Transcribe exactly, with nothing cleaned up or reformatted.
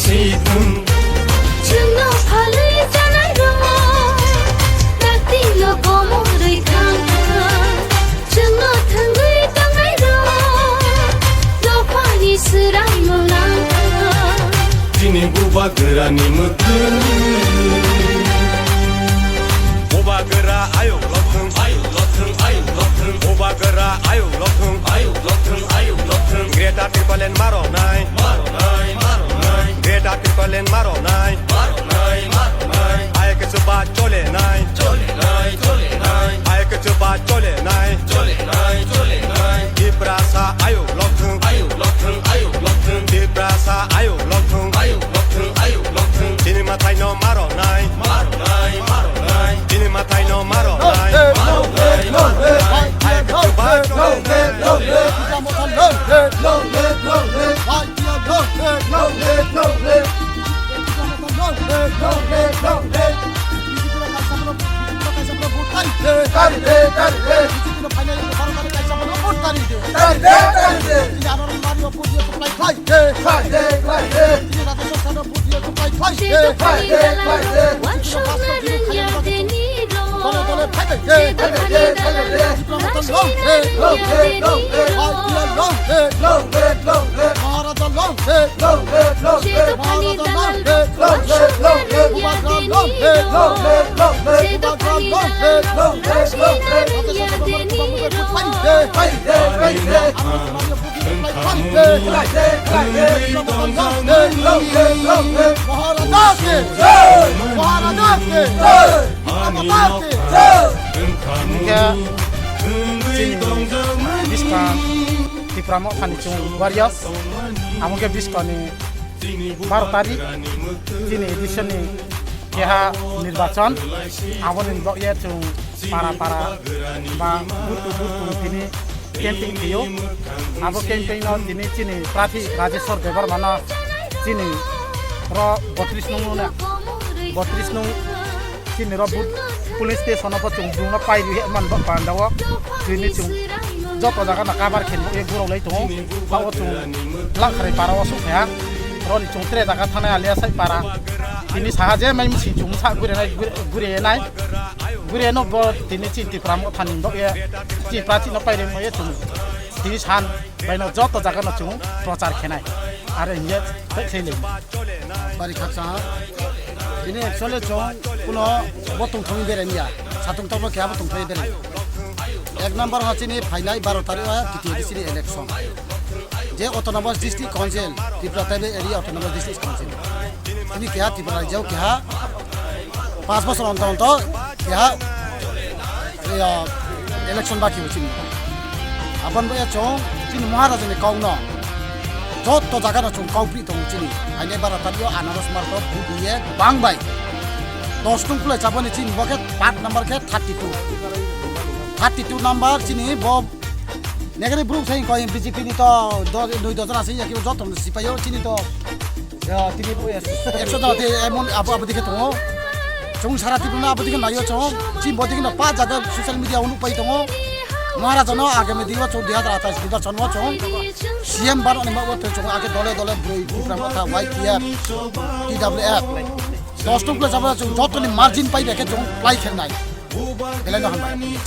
Chwngno phalwi chanairok, taktino komorwi thangkha. Chwngno thwngwi tongnairok, dophani swraimo nangkha. Chini bubagrani mwkhwtwng. Bubagra ayuk lokthwng, ayuk lokthwng, ayuk lokthwng. Bubagra ayuk lokthwng, ayuk lokthwng, ayuk lokthwng. Greater Tipraland maronai, maronai, maronai. Greater Tipraland maronai, maronai, maronai. Ayuk chuba cholenai, cholenai, cholenai. Ayuk chuba cholenai, cholenai, cholenai. Tiprasa ayuk lokthwng, ayuk lokthwng, ayuk lokthwng. Tiprasa ayuk lokthwng, ayuk lokthwng, ayuk lokthwng. Chini mwtaino maronai, maronai, maronai. Chini mwtaino maronai, maronai, maronai. Ayuk chuba cholenai. Long live, long live, long live, long live. Maharaja long live, long live, long live. Maharaja long live, long live, long live. Bubagra long live, long live, long live. Bubagra long live, long live, long live. Maharaja ke jai! Maharaja ke jai! Maharaja ke jai! Hingke chini biskang Tipra Mothani chwng warriors, amo khe biskang ni baro tarik chini edition ni keha nirbachon, aboni bagwi chwng para para ba butu butu tini camping khaio. Abo camping no tini chini prarthi Rajeshwar Debbarma no chini ro botris nung no, botris nung chini ro booth police station o bo chwng bung no pai ri man bo panda o tini chwng joto jaga no cover khe bo e gurok lai tongo. Ba o chwng Langkhrai para o suk kha, roni chwng tre jaga thanai alia sai para. Tini saha je mai misi chwng sa gure nai, gure nai. Gure no bo tini chini Tipra Mothani dok ye. Chini prarthi no pai ri mo ye chwng. Tini san bai no joto jaga no chwng prochar khenai. Are hinge thai thai le. Bari khaksa ha. Tini actually chwng kuno bo tongthokni berai ya. Satung tokbo khe abo tongthokni berai. Ek number ha chini phainai baro tarik ha T T A D C ni election. Je Autonomous District Council, Tripura Tribal Area Autonomous District Council. Chini keha Tripura rajyo keha pas bosor ontor ontor keha, ya, election baki bo chini. Aboni bo ya chwng chini Maharaja ni kok no joto jaga no chwng kok pri tongo chini. Haine bara tario anaros marto budiye bang bai. Dos nung kulai chaboni chini bo khe part number khe thirty two. Thirty two number chini bo Negri bruk sai ko B J P ni to do, dui dojon ase ya ki joto sipayo chini to. Ya, tini bo ya. Ekso da te emon abo abo dikhe tongo. Chwng sara Tripura abo dikhe nayo chwng. Chini bo dikhe no pa jaga social media unu pai tongo. Maharaja no agami diwa chwng dui hazar athais nirbachon o chwng C M baro ni ma bo chwng age dole dole broi Tripura Motha Y T F, T W F. Dos tuk le jabra chwng joto ni margin pai bekhe chwng play khenai. Belai no hambai.